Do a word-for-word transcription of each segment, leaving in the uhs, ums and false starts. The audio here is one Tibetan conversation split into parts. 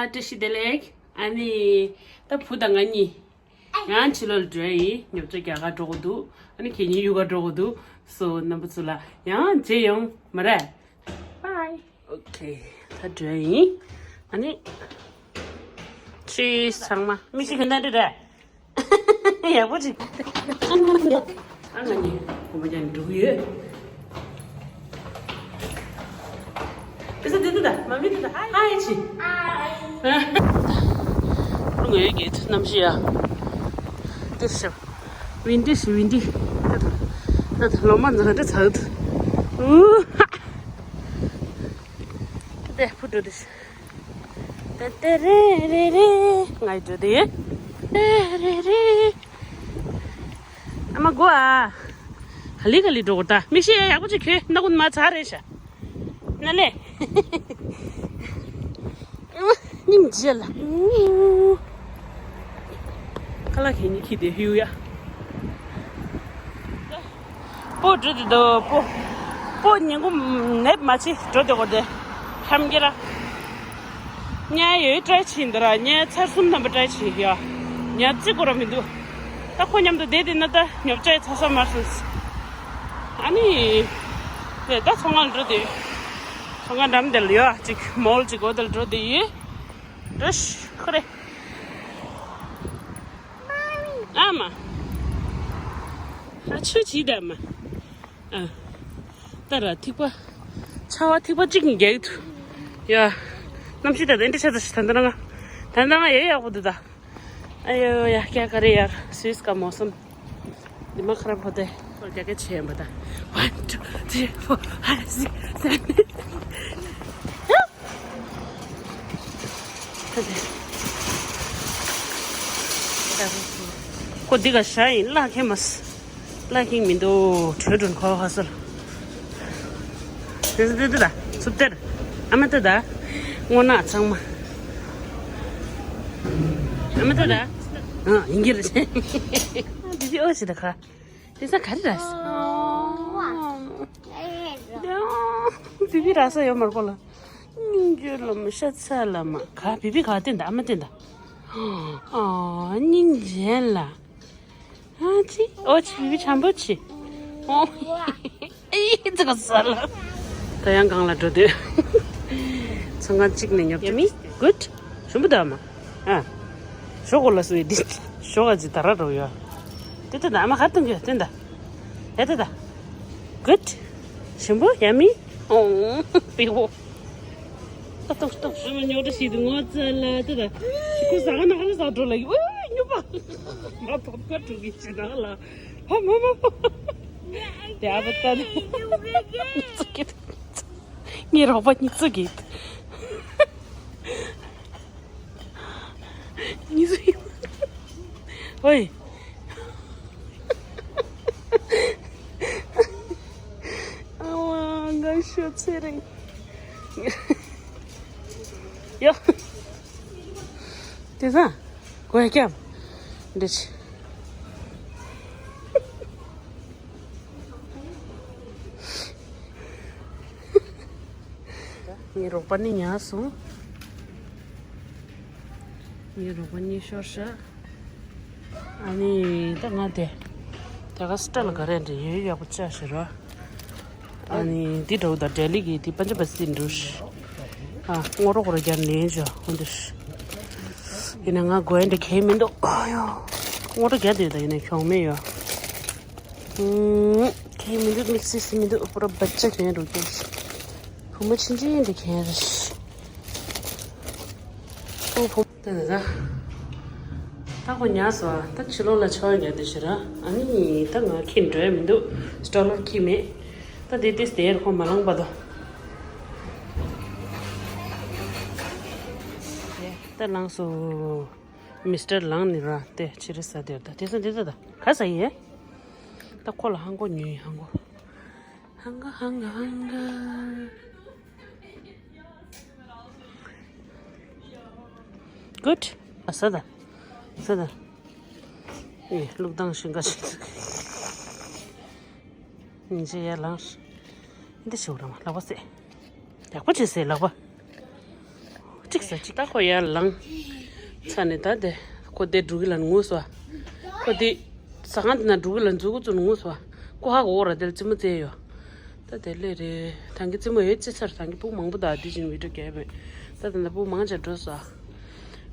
ཨ། བཀྲ་ཤིས་བདེ་ལེགས། ཨ་ནི་ད་བུ་དང་ང་གཉིས་ཡང་ཕྱི་ལོགས་ལ་འགྲོ་ཡ་ཡིན། ཉོ་ཆ་རྒྱག་ག་འགྲོ་དགོས་འདུག་ཨ་ནི་ཁྱེད་གཉིས་གཡུག་ག་འགྲོ་དགོས་འདུག་སོ་རྣམ་པ་ཚོ་ལ་ཡང་མཇལ་ཡོང་མ་རེད། Bye. Okay. ད་འགྲོ་ཡ་ཡིན། ཨ་ནི། Cheers ཚང་མ། མིག་ཤེལ་ག་འདྲ་རེད། ཡག་པོ་ཅིག་ཨ་ང་གཉིས་གོམ་པ་རྒྱག་ནས་འགྲོ་གི་ཡོད། དེ་ཚོ་དེ་དུ་ད་མ་མི་དུ་ད་ཧའི་ཧའི་ཆི། ལུང་ཡོད་ཀྱི་གནམ་གཤིས་ཡ། དེ་ཤ། ཝིན་ཌི་ཤི་ཝིན་ཌི། ད་ད་ལོ་མ་འཛིན་ལ་འདྲ་ཚ་འུད། ཨུ་ཧ། དེ་ཕུ་འགྲོ་དུས། ཏེ་ཏེ་རེ་རེ་རེ། ང་ཡི་འགྲོ་དེ། ཏེ་རེ་རེ། ཨ་མ་གོ་ཨ། ག་ལེ་ག་ལེ་འགྲོ་གོ་ད། མིག་ཤེལ་ཡག་པོ་ཅིག་གྱོན། སྣ་ཁུང་མ་ཚ་རེད་ཤག་ན་ལེ། སྙིང་རྗེ་ལ། ཁ་ལག་གད་སྙིགས་ཁྱི་དེ་ཧིའུ་ཡ། སྤོ་འགྲོ་དེ་དོ་སྤོ། སྤོ་ཉིན་གུང་ནེབ་མ་ཆེ་འགྲོ་དེ་གོ་དེ། ཧམ་གྱི་ར། ཉ་ཡོད་ཏྲའི་ཆིན་དེ་ར་ཉ་ཚར་གསུམ་ཐམ་པ་ཏྲའི་ཆིན་ཡ། ཉ་རྩི་གོ་ར་མི་འདུག་ད་ཁོ་མཉམ་དུ་བསྡད་དེ་ན་ད་ཉོ་ཆ་ཡི་ཚ་ས་མར་སོང་། ཨ་ནི། དེ་ད་ཚོང་ཁང་ལ་འགྲོ་དེ། ཚོང་ཁང་འགྲམ་དེ་ལ་ཡོད་ཅིག་མོལ་ཅིག་གོ་དེ་ལ་འགྲོ་དེ་ཡིན། འགྲོ་ཤི་ཁོ་རེ། ཨ་མ། ཨ་ཆུ་ཇི་ད་མ། ཨ། ད་ར་ཐིགས་པ། ཆར་པ་ཐིགས་པ་གཅིག་ནི་རྒྱག་ཐུབ། ཡ། གནམ་གཤིས་ད་དེ་འདྲ་ཆགས་ད་ཤི་ད་འདི་ན་ང་། ད་འདི་ན་ང་ཡ་ཡག་པོ་འདུག་ད། ཨ་ཡོ་ཡ་ཀྱ་ཀ་རེ་ཡར་སུས་ཀ་མོ་སམ། འདི་མ་ཁ་ར་ཕོ་དེ། ཁོར་རྒྱ་སྐད་ཆེ་ཡིན་པ་ད། One, two, three, four, five, six, seven. ཁོ་འདི་ག་ཤ་ཡིན་ལ་ཁེ་མ་སི། ལ་ཁེ་མི་འདུག་བྲོས་འགྲོ་ཁོ་ཧ་སོ་ལ། དེ་ཚོ་དེ་དེ་ད་ཚུབ་སྟེར། ཨ་མ་དེ་ད། སྔོ་ནག་ཚང་མ། ཨ་མ་དེ་ད། ཨ་ཡིན་གྱི་རེད། དེ་དེ་ཨོ་ཞིག་ད་ཁ། དེ་ས་ག་རེ་ར་སི། དེ་དེ་ར་ས་ཡོད་མར་ཁོ་ལ། སྙིང་རྗེ་ལ་མ་ཤ་ཚ་ལ་མ་ག་བི་བི་ག་བསྟན་ད་ཨ་མ་བསྟན་ད། ཨ་སྙིང་རྗེ་ལ། ཨ་ཅི་ཨོ་ཅི་བི་བི་འཆམ་པོ་ཅི། ཨོ་ཨི་ཙི་ག་ས་ལ། ད་ཡང་གང་ལ་འགྲོ་དུས། ཚོང་ཁང་གཅིག་ནས་ཉོ་ཡ་མི་གུད། ཞུམ་པོ་ད་མ། ཨ། ཞོག་གོ་ལ་སུ་ཡི་འདི། ཞོག་ག་ཅི་ད་ར་རོ་ཡ། དེ་ད་ད་ཨ་མ་ག་བཏང་གི་བསྟན་ད། དེ་ད་ད། གུད། ཞུམ་པོ་ཡ་མི། ཨོང་། པི་ཧོ། ཏོག་ཏོག་ཏོག་ཨ་མ་ཉོ་གྲ་ཞིག་ཏུ་ངོ་ཚ་ལ་ཏི་ད། ཁོ་ཟ་ག་ན་ཧ་ལ་ཟ་འགྲོ་ལ་ཡི་ཨོ་ཉོ་པ། མ་ཕབ་ཀ་འགྲོ་གི་ཅི་ན་ལ། ཧ་མ་མ་མ། དེ་ཨ་བ་ཏ་ད། ཉི་ཚུ་གི། ངའི་རོགས་པ་ཉི་ཚུ་གི། ཉི་ཚུ་གི། ཨོའི། ཨ་ཝ་ང་ཤོ་ཚེ་རིང་། ཡོ། དེ་ཚ། གོ་ཡ་སྐྱབས། འདི་ཆི། ངའི་རོགས་པ་ནི་ཉལ་སོང་། ངའི་རོགས་པ་གཉིས་ཤོར་ཤག་ཨ་ནི་ད་ང་དེ། དེ་ག་སི་ཊལ་ག་རེ་འདྲ་ཡོད་ཡག་པོ་ཅག་ཤི་རོ། ཨ་ནི་འདི་འདྲ་བོ་ད་ལྡི་ལི་གི་འདི་པན་ཇ་བ་སི་འདུག་ཨ་སྔོ་རོག་རོ་རྒྱ་ལེན་ཇོ་ཧོན་དུ་ཤི། ཡིན་ན་ང་དགོས་འདྲ་གས་མི་འདུག་ཨ་ཡོ། སྔོ་རོ་རྒྱ་དེ་ད་ཡིན་ན་གྱོང་མེད་ཡོ། ཨུམ། གས་མི་འདུག་མིག་སི་སི་མི་འདུག་པུ་ར་བ་ཅག་གས་འགྲོ་གྱོང་ཤི། བུ་མོ་ཆུང་ཆུང་འདི་གས་རེད། ཨོ་བུ་ད་ད་ད། ད་ཁོ་ཉལ་སོང་ཨ། ད་ཕྱི་ལོགས་ལ་ཆར་པ་རྒྱག་དུས་ཤི་ར། ཨ་ནི་ད་ང་ཁྱིམ་འགྲོ་ཡ་མི་འདུག་སི་ཊོ་ལར་ཁྱིམ་མེད། ད་དེ་དེ་དེར་ཁོ་མ་ལངས་པ་དོ། ད་ལངས་སོང་། མི་སི་ཊར་ལངས་ནི་ར་དེ་ཕྱི་རེ་ས་དེར་ད་དེ་ས་དེ་ས་ད་ག་ས་ཡིན། ད་ཁོ་ལ་ཧང་གོ་ཉོས་ཡིན་ཧང་གོ། ཧང་ག་ཧང་ག་ཧང་ག། Good. ཨ་ས་ད། ས་ད། ཨེ་བླུག་སྟངས་ཤིང་ག་ཞིག་ཚིག་ཉིན་ཞིག་ཡར་ལངས། འདི་ཞིག་རང་ལག་པ་བསད། ཡག་པོ་བྱས་བསད་ལག་པ། ཅི། ས་ཅིག་ད་ཁོ་ཡར་ལངས་ཚར་ནས། ད་དེ་ཁོ་དེ་འགྲོ་གི་ལ་ངུས་སོ། ཁོ་དེ་ཟ་ཁང་དེ་ན་འགྲོ་གི་ལ་འཛུལ་གི་ཚུར་ངུས་སོ། ཁོ་ཧ་གོ་ར་དེ་ལ་རྩེད་མོ་རྩེ་ཡོད། ད་དེ་ལས་རེད། ད་གིན་རྩེད་མོ་ཡོད་རྩེ་ཚར། ད་གིན་སྤུ་མང་པོ་དང་དེ་བཞིན་བི་ཌིའོ་རྒྱག་མེད། ད་ད་ལྟ་སྤུ་མང་ཆེ་འགྲོ་སོ།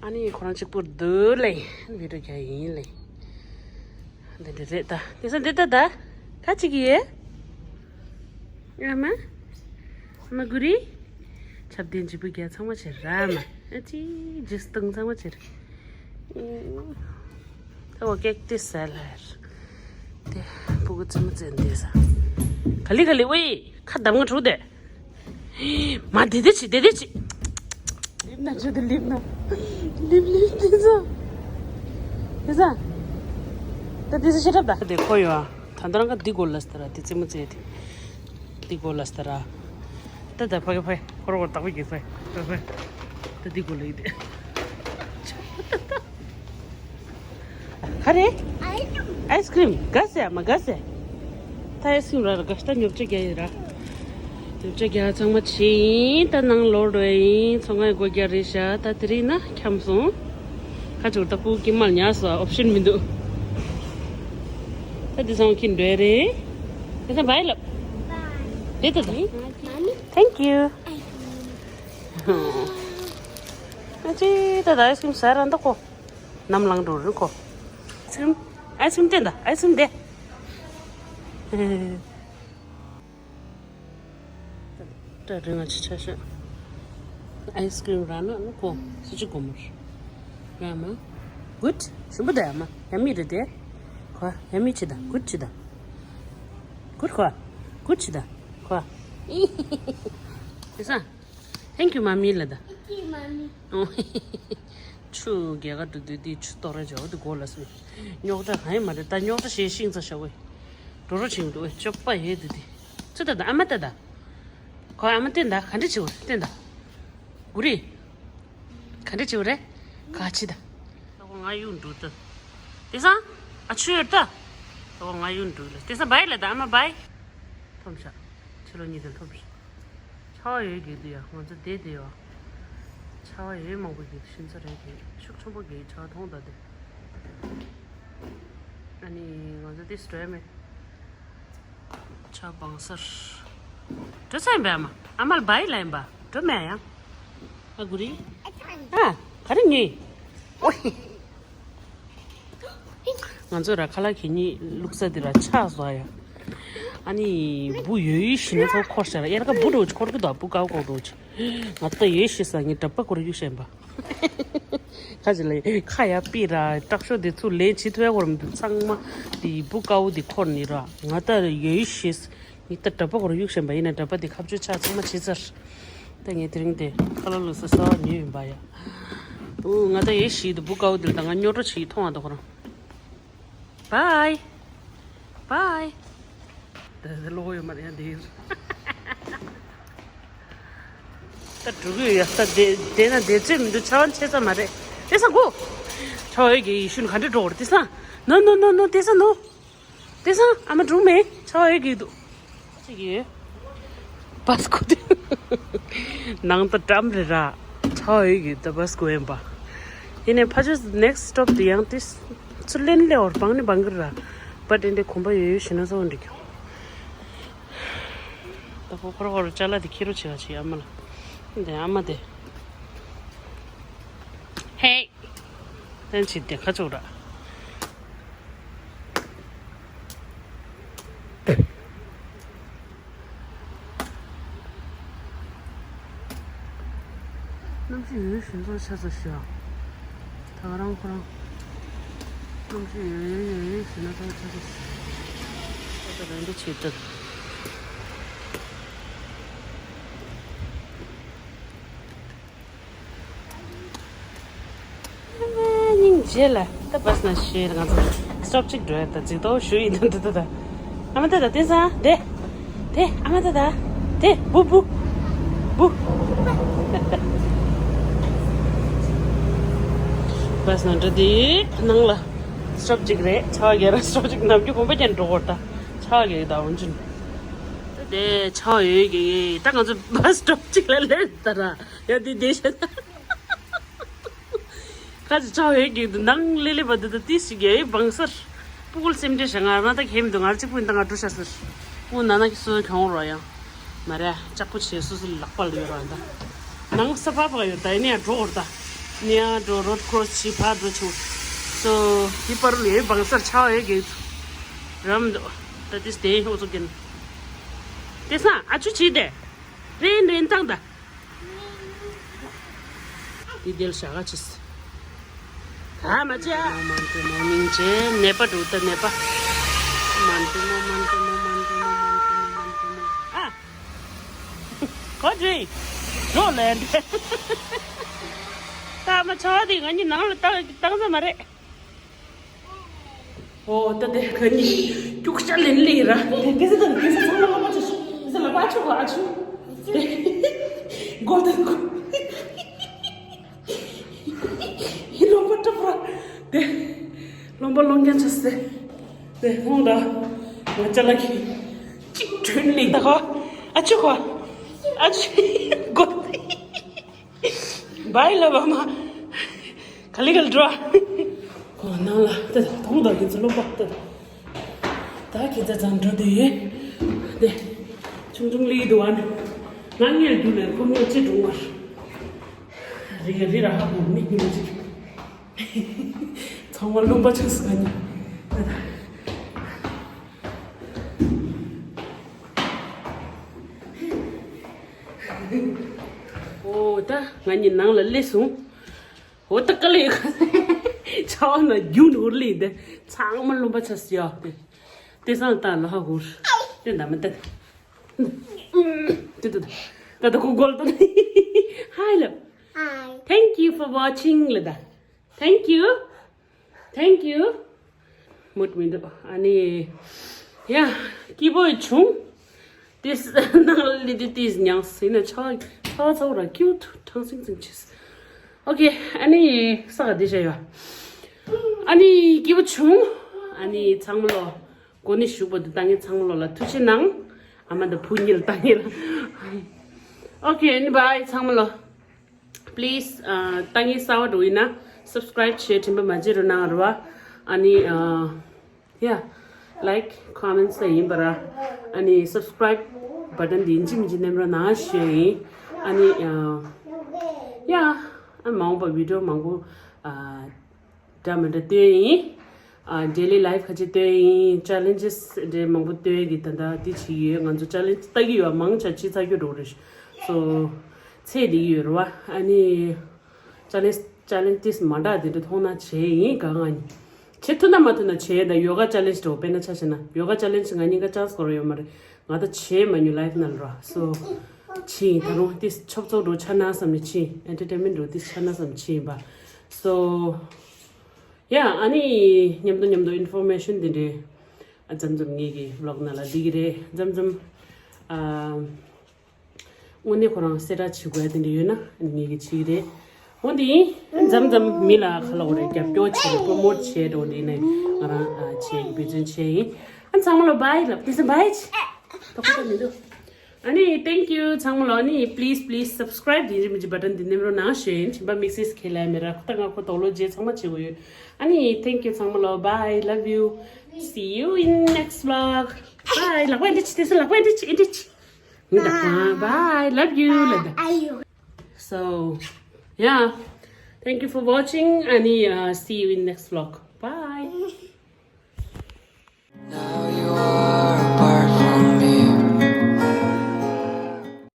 ཨ་ནི་ཁོ་རང་གཅིག་པུར་སྡོད་ལེ། བི་ཌིའོ་རྒྱག་ཡིན་ལེ། འདི་འདྲ་རེད་ད། དེ་ས་འདི་ད་ད། ད་ཅིག་ཡེ། ཨ་མ། ཨ་མ་གུ་རི། ཆབ་ལྡན་ཇི་པུ་རྒྱ་ཚང་མ་བྱེད་ར་མ། ཨ་ཅི་ཇི་སྟོང་ཚང་མ་བྱེད། ད་འོ་ཀེག་ཏི་སལ་ཧར། དེ་སྤུ་གུ་ཙི་མ་ཙི་འདི་ས། ག་ལི་ག་ལི་ཝེ། ཁ་འདམ་ང་འཁྲུག་དེ། མ་དེ་དེ་ཆི་དེ་དེ་ཆི། ལིབ་ན་ཆུ་དེ་ལིབ་ན། ལིབ་ལིབ་དེ་ས། དེ་ས། ད་དེ་ས་ཤེ་ཏྲབ་ད། དེ་ཁོ་ཡོ། ད་ད་རང་ག་འདི་གོ་ལ་སྟ་ར། དེ་ཙི་མ་ཙི་དེ། འདི་གོ་ལ་སྟ་ར། ད་ད་ཕ་གི་ཕ་གི་ཁོ་རོ་ཁོ་རོ་ཏག་པ་གི་ཕ་གི་ཕ་གི་ཕ་གི། ད་འདི་གོ་ལ་ཡི་དེ། ག་རེ། ཨའི་སི་ཀྲིམ་ག་ཟེ་མ་ག་ཟེ། ད་ཨའི་སི་ཀྲིམ་ར་ར་ག་ཤ་ད་ཉོབ་ཆ་རྒྱ་ཡི་ར། ཉོབ་ཆ་རྒྱ་ཚང་མ་ཆེ་ཡིན། ད་ནང་ལོག་འགྲོ་ཡིན། ཚོང་ཁང་སྒོ་རྒྱག་རེད་ཤག་ད་དེ་རིང་ན་འཁྱམ་སོང་། ཁ་ཅིག་ད་སྤུ་གུ་དཀྱིལ་མར་ཉར་སོང་། ཨོབ་ཤན་མི་འདུག་ད་དེ་ཚང་མ་ཁྱེར་འགྲོ་ཡ་རེད། དེ་ཚང་བའི་ལབ། དེ་ད་ད། Thank you. ཨ་ཅེ་ད་ད་ཨའི་སི་ཀྲིམ་ཟ་ར་འདུག་གོ། ནམ་ལངས་འགྲོ་རེད་གོ། ཨའི་སི་ཀྲིམ། ཨའི་སི་ཀྲིམ་སྟེ་ད། ཨའི་སི་ཀྲིམ་སྟེ། ད་རིང་ང་ཆི་ཆ་ཤ། ཨའི་སི་ཀྲིམ་ར་ན་ནུ་གོ། སུ་ཅི་གོ་མར། ར་མ། གུད། ཞུམ་པ་ད་ཡ་མ། ཡ་མི་རེད་དེ། གོ། ཡ་མི་ཆི་ད། གུད་ཆི་ད། གུད་གོ། གུད་ཆི་ད། གོ། དེ་ས། Thank you, mommy ལ་ད། Thank you, mommy. ཆུ་རྒྱལ་ཁ་འགྲོ་དུས་དེ་ཆུ་གཏོར་རེ་བྱ་བ་དེ་གོ་ལ་སོ། རྙོག་དྲ་གང་ཡང་མ་རེད། ད་རྙོག་དྲ་ཞེ་ཤིང་ཚ་ཤ་བས། འགྲོ་རོ་ཆིང་འགྲོ་བས་ཅོག་པ་ཡེ་དེ་དེ། ཚུ་ད་ད་ཨ་མ་ད་ད། ཁོ་ཨ་མ་བསྟན་ད་ག་འདྲ་བྱེད་བར་བསྟན་ད། གུ་རི། ག་འདྲ་བྱེད་བར་རེད། ག་ཅི་ད། ད་ཁོ་ང་གཡུག་འགྲོ་ད། དེ་སང་། ཨ་ཆུ་ཡོད་ད། ད་ཁོ་ང་གཡུག་འགྲོ་ལ། དེ་སང་བའི་ལ་ད་ཨ་མ་བའི། ཐོམ་ཤ། ཕྱི་ལོ་གཉིས་དང་ཐོམ་ཤ། ཆར་པ་ཡོད་གི་འདུག་ཡ། ང་ཚོ་བསྡད་བསྡད་ཡོད། ཆར་པ་ཡོད་མང་པོ་གི་ཤིན་ཚ་རེད་གི། ཤུགས་ཆེན་པོ་གི་ཆར་པ་མཐོང་ད་དེ། ཨ་ནི་ང་ཚོ་དེ་སུ་འགྲོ་ཡ་མེད། ཆར་པ་སྦང་སར། འགྲོ་ས་ཡིན་པས་ཨ་མ། ཨ་མ་ལ་བའི་ལ་ཡིན་པ། འགྲོ་མེད་ཡང་། ཨ་གུ་རི། ཨ། ག་རེ་ངེས། ཨོ། ང་ཚོ་ར་ཁ་ལག་གི་གཉིས་བླུགས་ས་འདི་ར་ཆགས་སོང་ཡ། ཨ་ནི་འབུ་ཡོད་ཡོད་ཞིག་ན་ཚོ་འཁོར་ཤ་ར། ཡར་ཁ་འབུ་འགྲོ་ཅི་འཁོར་གི་འདུག་འབུ་དཀར་འཁོར་འགྲོ་ཅི། ང་ད་ཡོད་ཤི་ས་ངའི་གྲྭ་པ་འཁོར་གཡུག་ཤ་ཡིན་པ། ཁ་ཅིག་ལ་ཁ་ཡ་པི་ར་སྐྲག་ཤོག་འདི་ཚུར་ལེན་བྱེད་ཐུབ་ཡ་འཁོར་མི་འདུག་ཚང་མ་འདི་འབུ་དཀར་འདི་འཁོར་ནི་ར། ང་ད་ཡོད་ཤི་ས་ངའི་ད་གྲྭ་པ་འཁོར་གཡུག་ཤ་ཡིན་པ། ཡིན་ན་གྲྭ་པ་འདི་ཁ་བཅོས་ཆ་ཚང་མ་བྱེད་ཚར། ད་ངས་དེ་རིང་དེ་ཁ་ལག་བླུགས་ས་གསར་པ་ཉོས་ཡིན་པ་ཡ། ཨུ། ང་ད་ཡོད་ཤི་འདི་འབུ་དཀར་འདི་ལ་ད་ང་རྙོག་དྲ་ཞིག་མཐོང་བ་ད་ཁོ་རང་། བའི། བའི། དེ་དེ་ལོག་ཡོད་མ་རེད་ཡ་འདིར། ད་འགྲོ་གི་ཡོད་ཡ། ད་དེ་དེ་ན་དེ་ཚོད་མི་འདུག་ཆར་པ་ཆེ་ས་མ་རེད། དེ་ས་གོ། ཆར་པ་ཡོད་གི་ཡེ་ཤུ་ནི་ག་འདྲ་འགྲོ་བར་དེ་ས། ནོ་ནོ་ནོ་ནོ། དེ་ས་ནོ། དེ་ས་ཨ་མ་འགྲོ་མེད། ཆར་པ་ཡོད་གི་འདུག་ཅིག་ཡོད། བ་སི་ཀོ་དེ། ནང་ད་འགྲམ་རེད་ར། ཆར་པ་ཡོད་གི་ད་བ་སི་ཀོ་ཡིན་པ། ཡིན་ནའི་ཕ་ཆོས་next stop དེ་ཡང་དེ། ཚུར་ལེན་ལེ་བར་བང་ནི་བང་གི་ར། བ་དེ་འདྲའི་གོམ་པ་ཡོད་ཡོད་ཞིག་ན་ཚོ་འགྲིག་གྱོང་། ད་ཁོ་ཁོ་ར་ཁོ་ར་ཅ་ལག་དེ་ཁྱེར་རོ་བྱེད་ག་བྱེད་ཨ་མ་ལ། འདི་ཨ་མ་དེ། ཧེ། ཏན་ཆི་དེ་ཁ་ཆོག་ར། གནམ་གཤིས་ཡོད་ཡོད་ཞིག་ན་ཚོ་ཆ་ཚ་ཤི་ཨ། ད་ག་རང་ཁོ་རང་། གནམ་གཤིས་ཡོད་ཡོད་ཡོད་ཡོད་ཞིག་ན་ཚོ་ཆ་ཚ་ཤི། ད་ད་རང་འདི་བྱེད་ཐུབ། སྙིང་རྗེ་ལ་ད་བས་ན་ཤེས་ང་ཚོ་སྟོབ་ཅིག་འགྲོ་ཡ་ད་ཅིག་ཏོ་ཞུ་ཡི་ད་ད་ད་ད། ཨ་མ་ད་ད་དེ་ས་དེ་དེ་ཨ་མ་ད་ད་དེ་བུ་བུ་བུ། བས་ན་འདྲ་དེ་ནང་ལ་སྟོབ་ཅིག་རེད། ཆ་ག་ར་སྟོབ་ཅིག་ནམ་རྒྱུན་གོམ་པ་ཅན་འགྲོ་གོ་ད་ཆ་ག་ད་འོན་ཅིན་ད་དེ་ཆ་ཡོད་གི་ད་ང་ཚོ་བས་སྟོབ་ཅིག་ལ་ལེན་ད་ར་ཡ་དེ་དེ་ཤ་ད། ཁ་ཅིག་ཆགས་ཡོད་ཀྱི་འདུག་ནང་ལི་ལི་བ་འདི་ད་ཏི་ཞིག་གི་བང་སར་སྤུ་གུལ་སེམས་ཁྲལ་བྱ། ང་རང་ད་ཁེམ་འདུག་ང་གཅིག་པུ་ཡིན་ད། ང་འགྲོ་ཤ་ཟེར། ཨུ་ན་ན་གི་སོ་གྱོང་རོ་ཡང་མ་རེད། ལྕགས་པོ་བྱས་སོ་སོ་ལག་པ་ལ་ཡོད་ར། ད་ནང་ས་ཕག་ཕག་ཡོད། ད་ཡིན་ཡང་འགྲོ་འོར་ད་ནི་ཡང་འགྲོ་རོད་ཁོ་རོ་ཆི་ཕ་འགྲོ་ཆུ་སོ་དེ་པར་ལ་ཡོད་བང་སར་ཆགས་ཡོད་ཀྱི་འདུག་རམ་འདུག་ད་ཏི་སྟེ་ཨོ་ཚོ་གིན་དེ་སང་ཨ་ཆུ་ཆི་དེ་རེན་རེན་ཏང་ད། དེ་དེར་བཞག་ག་ཅིས། ད་མ་བྱས། མ་འདྲེ་མོ་མིང་བྱས་ནད་པ་འགྲོ་ད་ནད་པ། མ་འདྲེ་མོ་མ་འདྲེ་མོ་མ་འདྲེ་མོ་མ་འདྲེ་མོ་མ་འདྲེ་མོ་ཨ། གོ་འདྲེ། འགྲོ་ལན་འདྲེ། ད་མ་ཆོག་དེ་ང་གཉིས་ནང་ལ་བཏང་བཏང་ས་མ་རེད། ཨོ་ད་དེ་ག་ནི་སྐྱུག་ཤ་ལེན་ལེ་ར། དེ་སེ་དང་དེ་སེ་ཚང་མ་ལོག་པ་ཆ་ཤོག་དེ་སེ་ལ་པ་ཆོག་ག་ཨ་ཆུ། དེ་གོ་དེ་གོ། ཧི་ལོང་པ་ཏྲ་པ། དེ་ལོང་པ་ལོང་རྒྱ་ཆ་སེ། དེ་ཧོང་ད་ང་ཅ་ལག་གི་གཅིག་ཁྲོན་ལེ་ད་གོ། ཨ་ཆུ་གོ། ཨ་ཆུ་གོ། བའི་ལ་བ་མ། ག་ལི་ག་ལི་འགྲོ། ཁོ་ནང་ལ་ཏེ་ད་དུང་ད་གིན་ཚུ་ལོག་པ་ཏེ་ད་ཁྱེད་ཚ་ཚང་འགྲོ་དུ་ཡོད། ཏེ་ཆུང་ཆུང་ལི་འདུག་ཨ་ནི། ང་ངས་རྒྱུ་ལས་ཁོ་ངས་ཅི་འགྲོ་བར། རི་ག་རི་ར་ཧ་གོ་མི་ཉུང་ཅིག་ཚང་མ་ལུང་པ་ཆགས་སོང་ཨ་ནི། ཨོ་ད་ང་གཉིས་ནང་ལ་སླེབས་སོང་། འོ་ད་དཀའ་ལས་ཡོད་ཁ། ཆ་བ་ན་རྒྱུན་འུར་ལི་འདི་ཚང་མ་ལུང་པ་ཆ་སི་ཡ་དེ། དེ་སང་ལྟ་ལ་ཧ་གོ་ར། དེ་འདྲ་མི་འདུག་དེ་དེ་དེ་ད་ད་ཁོ་གོལ་ཏོ། Hi love. Hi. Thank you for watching ལ་ད། Thank you. Thank you. མུད་མི་འདུག་ཨ་ནི། ཡ། སྐྱིད་པོ་བྱུང་། དེས་ནང་ལི་དེ་དེས་ཉང་སྲིད་ན་ཆ་ཆ་ཚ་བོ་ར་ཀིའུ་ཐུ་ཐང་སིང་སིང་ཆེས། ཨོ་ཁེ། ཨ་ནི་ས་ག་དེ་བྱ་ཡོད། ཨ་ནི་སྐྱིད་པོ་བྱུང་། ཨ་ནི་ཚང་མ་ལོ་གོ་ནི་ཞུགས་པ་དུ་ད་ངེད་ཚང་མ་ལོ་ལ་ཐུགས་ཆེ་གནང་། ཨ་མ་ད་བུ་གཉིས་ལ་ད་ངེད་ལ། ཨོ་ཁེ། ཨ་ནི་བའི་ཚང་མ་ལོ། Please ད་ངེད་གསར་བ་འགྲོ་ཡིན་ན་subscribe བྱེད་དྲན་པ་མ་བརྗེད་རོགས་གནང་ར་བ། ཨ་ནི། Yeah, like, comments ལ་ཡིན་པ་ར། ཨ་ནི་subscribe button འདི་ཡིན་གཅིག་མིན་གཅིག་མནན་རོགས་གནང་ཞུ་ཡིན། ཨ་ནི་ཡ། ཨ་མ་འོངས་པ་བི་ཌི་ཡོ་མང་པོ་ཨ་འདྲ་མི་འདྲ་སྟོན་ཡིན། ཨ་daily life ཁ་ཅིག་སྟོན་ཡིན། challenges འདྲ་མང་པོ་སྟོན་གི་ད་ལྟ་འདི་བྱེད་ཀྱི་ཡོད། ང་ཚོ་challenge ལྟ་གི་ཡོད། མང་ཆ་ཅི་ཚ་རྒྱུ་འགྲོ་རེད། So ཚེ་འདི་ཡོད་རེད་བ། ཨ་ནི་challenge challenge ཏིས་མ་འདྲ་དེ་འདྲ་མཐོང་ན་བྱེད་ཡིན་ག་ང་ནི། བྱེད་ཐུབ་ན་མ་ཐུབ་ན་བྱེད་ད། ཡོ་ག་ཅ་ལེན་ཇི་འགྲོ་དཔེར་ན་ཆ་བཞག་ན་ཡོ་ག་ཅ་ལེན་ཇི་ང་གཉིས་ཀ་ཅང་སྐོར་ཡོད་མ་རེད། ང་ད་བྱེད་མ་མྱོང་life ནང་ལ་ར། So ཕྱིན་ད་རུང་ཏིས་ཆོབ་ཚོགས་འགྲོ་ཆ་ན་བསམ་ནས་ཕྱིན། entertainment འགྲོ་ཏིས་ཆ་ན་བསམ་ཕྱིན་པ། So yeah ཨ་ནི་མཉམ་དུ་མཉམ་དུ་information དེ་འདྲའི་ཨ་མཚམས་མཚམས་ངེད་ཀྱི་vlog ནང་ལ་འདི་གི་རེད། མཚམས་མཚམས་ཨ། དངོས་གནས་ཁོ་རང་གསལ་བསྒྲགས་བྱེད་དགོས་ཡ་དེ་འདྲ་ཡོད་ན་ངེད་ཀྱིས་བྱེད་ཀྱི་རེད། འོ་འདི་ཡིན། མཚམས་མཚམས་མི་ལ་ཁ་ལོ་རེ་རྒྱབ་སྐྱོར་བྱེད་རེ་promote བྱེད་འགྲོ་འདི་ནས་ང་རང་ཨ་བྱེད་ཀྱི་འབད་བརྩོན་བྱེད་ཡིན། ཨ་ཚང་མ་ལ་bye ལབ། དེ་སེ་bye ཆེ། ད་ཁོ་ད་མི་འདུག་ཨ་ནི་thank you ཚང་མ་ལ། ཨ་ནི་please please subscribe འདི་རིམ་གྱི་button འདི་ནེམ་རོ་ནང་ཞུ་ཡིན། དྲན་པ་དམིགས་བསལ་ཁེ་ལ་མེ་ར་ཁོ་ད་ང་ཁོ་དོག་ལོ་རྗེས་ཚང་མ་བྱེད་དགོས་ཡོད། ཨ་ནི་thank you ཚང་མ་ལ། bye, love you, see you in next vlog. Bye. ལག་པ་འདི་ཆི་དེ་སེ་ལག་པ་འདི་ཆི་འདི་ཆི། Bye. Love you. Love you. So, yeah. Thank you for watching. And uh, see you in next vlog. Bye.